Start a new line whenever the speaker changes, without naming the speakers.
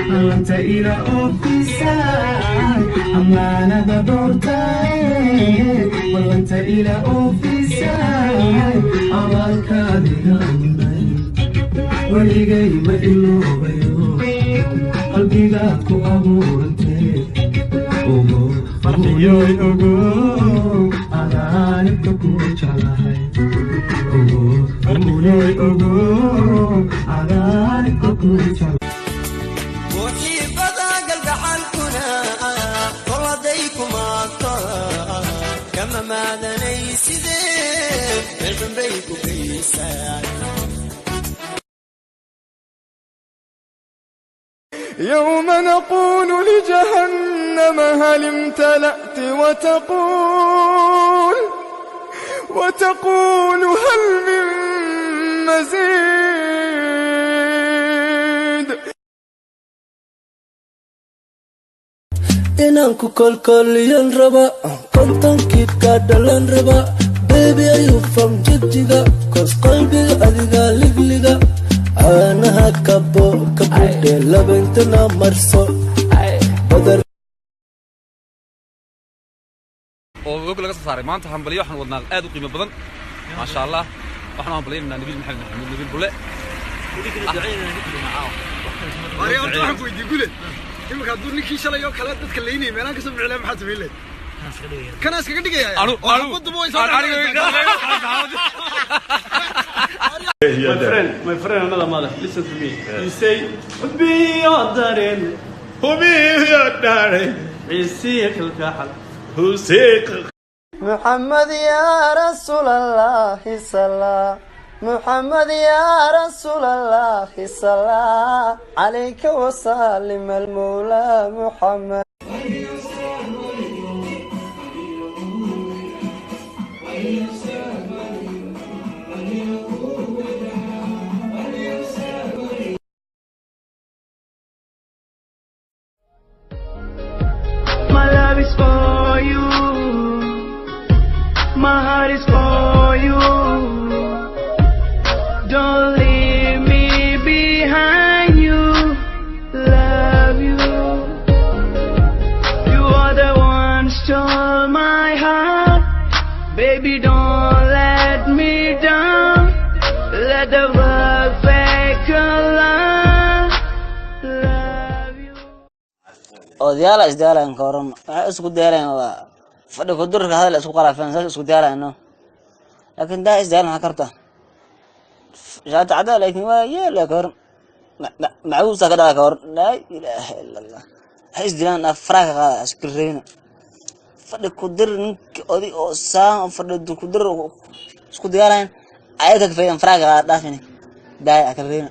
Ballanta ila oofisay, amaanada doortay. Ballanta ila oofisay, abaalkaadiga unay weligay ma iloobayo. Qalbigaad ku abuurantay, ogo farxiyoy, ogo adaanibka ku jeclahay, ogo farxiyoy, ogo adaanibka ku jeclahay.
Muxiibada galgacalkuna koladay kumaagto kama maadanay sidee meelxunbay ku geysaa.
يوم نقول لجهنم هل امتلأت وتقول هل من مزيد.
Inaan ku kolkoliyan raba, kontonkii ka dhalan raba. Baby, ayuu from Jigjiga, 'cause qalbiga adiga ligliga caanaha kabo kabudhe labintana marso badar.
Oo og laga soo saaray maanta hambalyo. Waxaan wadnaa aad u qiimo badan, maasha Allah. Waxaan hambalyaynaa Nabiil Maxamed Maxamuud Nabiil Bule.
Waarya, horta waxaan ku weydiiyey, Gule, iminka hadduu ninkii shalay oo kale dadka laynayay meelaan kasoo bixi lahaa, maxaad samayn lahayd? Kanaa iskaga dhigaya oo xabaduba way soo.
My friend, my friend, another mother. Listen to me. You say, "Be your darling,
Be your darling,
عيسيك الكحل."
Who's sick?
محمد يا رسول الله صلى، محمد يا رسول الله صلى عليك وسلم المولى محمد.
My love is for you. My heart is for you. Don't leave me behind you. Love you. You are the one stole my heart. Baby, don't let me down. Let the world fake a lie. Love you.
Odayaala isdaalaan ka waran, waxay isku daalaan waa fadhi ku durka, hadal isku qalaafeen, saas isku daalaan. Laakiin daa isdaalan waxaa karta shaati cadda, laakiin waa yeela ka waran, macuusa ka dhaca ka waran. Laa ilaaha ila Allah. Waxay isdilaan faraha ka qaada isku reebina fadhi ku dir. Ninki oday oo saan fadhi ku dir isku dagaalayan ayaga ka faa'iidan, faraha ka qaada, dhaafini daaya kala reebina.